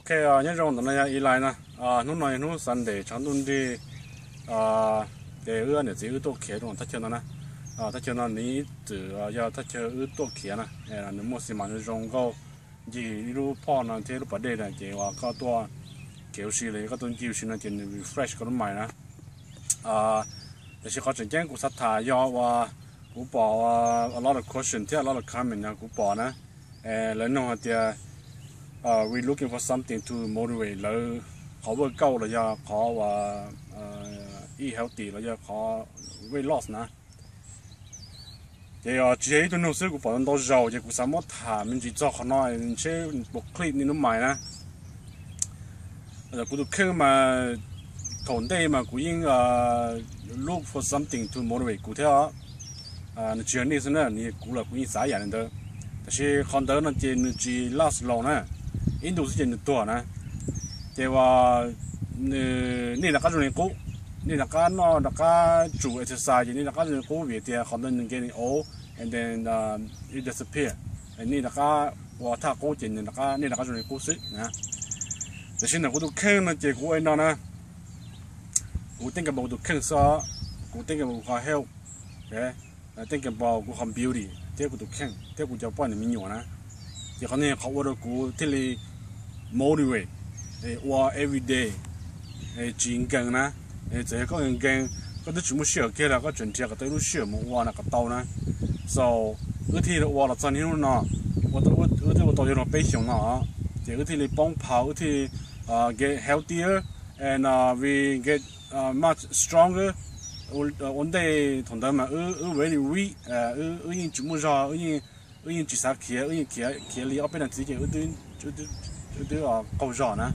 Ok, nyob zoo, ntawm no yog Eli na. Hnub no yog hnub Sunday tshav ntuj nrig, ces wb niam txiv wb tuaj khiav rau thaj chaw no na. Thaj chaw no nws ib txwm yog thaj chaw wb tuaj khiav na. Nws muaj xi mas zoo zoo nkauj, ncig ib lub phoj no thiab ib lub pas dej na, ces uas koj tuaj khiav ua si los yog koj tuaj ncig ua si no ces nws refresh koj lub mind na. Tiam sis qhov tseem ceeb kuv xav tham yog uas kuv pom a lot of question thiab a lot of comment no kuv pom na. Lawv nug hais tias we looking for something to motivate lawv qhov workout los yog qhov uas eat healthy los yog qhov weight loss na. Ces tsis yog ib tug nug xwb, kuv pom ntau zaus, ces kuv xav muab tham me ntsis txog qhov no, seb puas click nej lub mind na. Kuv tus kheej mas thaum ntej mas kuv yeej look for something to motivate kuv thiab os. Nws tsis yog nej xwb na, nws yog kuv los kuv yeej xav yam li ntawd. Tab sis qhov ntawd no ces nws tsis last long na, ib ntus xwb ces nws tuag na. Ces uas nej rov qab zoo li qub, nej rov qab noj rov qab tsum exercise ces nej rov qab zoo li qub vim tias qhov ntawd nws get old and then it disappear. Nej rov qab ua thaj qub ces nws rov qab, nej rov qab zoo li qub xwb na. Tiam sis ntawm kuv tus kheej no ces kuv ua li no na, kuv think about kuv tus kheej xwb, kuv think about kuv qhov health, think about kuv qhov beauty thiab kuv tus kheej thiab kuv cov poj niam me nyuam na. Ces qhov no yog qhov ua rau kuv thiaj li motivate ua every day, tsis nkees na. Txawm yog koj nkees, koj twb tsis muaj sij hawm kiag los koj tseem nrhiav kom tau ib lub sij hawm mus ua na kom tau na. So wb thiaj li ua los txog niaj hnub no, wb twb ua tau yuav luag peb xyoos no, ces wb thiaj li poob phau, wb thiaj li get healthier and we get much stronger. Ua ntej thaum ntawd mas wb very weak, wb yeej tsis muaj zog, wb yeej tsis xav khiav, wb yeej khiav li ob peb nas this ces wb twb qaug zog na.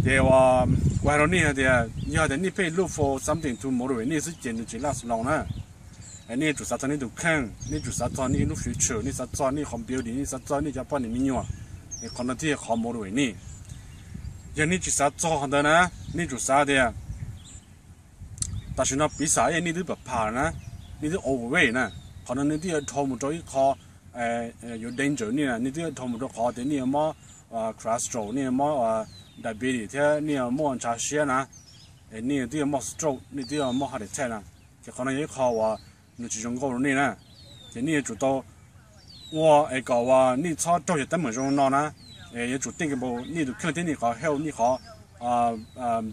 Ces kuv hais rau nej hais tias yog tias nej pheej look for something to motivate nej xwb ces nws tsis last long na. Nej yuav tsum xav txog nej tus kheej, nej yuav tsum xav txog nej lub future, nej xav txog nej qhov beauty, nej xav txog nej cov poj niam me nyuam, qhov no thiaj yog qhov motivate nej. Yog nej tsis xav txog qhov ntawd na, nej yuav tsum xav tias tam sim no piv xam nej twb pam pham na, nej twb overweight na, qhov no nej twb yuav dhau mus rau ib qho yuav danger nej, nej twb yuav dhau mus rau qhov tias nej yuav mob cholesterol, nej yuav mob diabetes thiab nej yuav muaj ntshav siab na, nej twb yuav mob stroke, nej twb yuav mob heart attack na. Ces qhov no yog ib qho uas nws tsis zoo nkauj rau nej na. Ces nej yuav tsum tau ua es kom uas nej txhob raug cov teeb meem zoo no na. Yuav tsum think about nej tus kheej thiab nej qhov health, nej qhov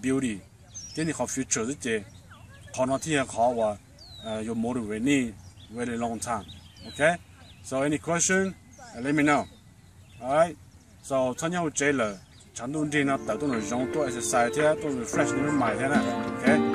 beauty thiab nej qhov future xwb ces qhov no thiaj yog qhov uas yuav motivate nej very long time. Ok, so any question, let me know. So txhob nyob hauv tsev lawm, tshav ntuj nrig no tawm tuaj nraum zoov tuaj exercise thiab tuaj refresh nej lub mind thiab na. Ok.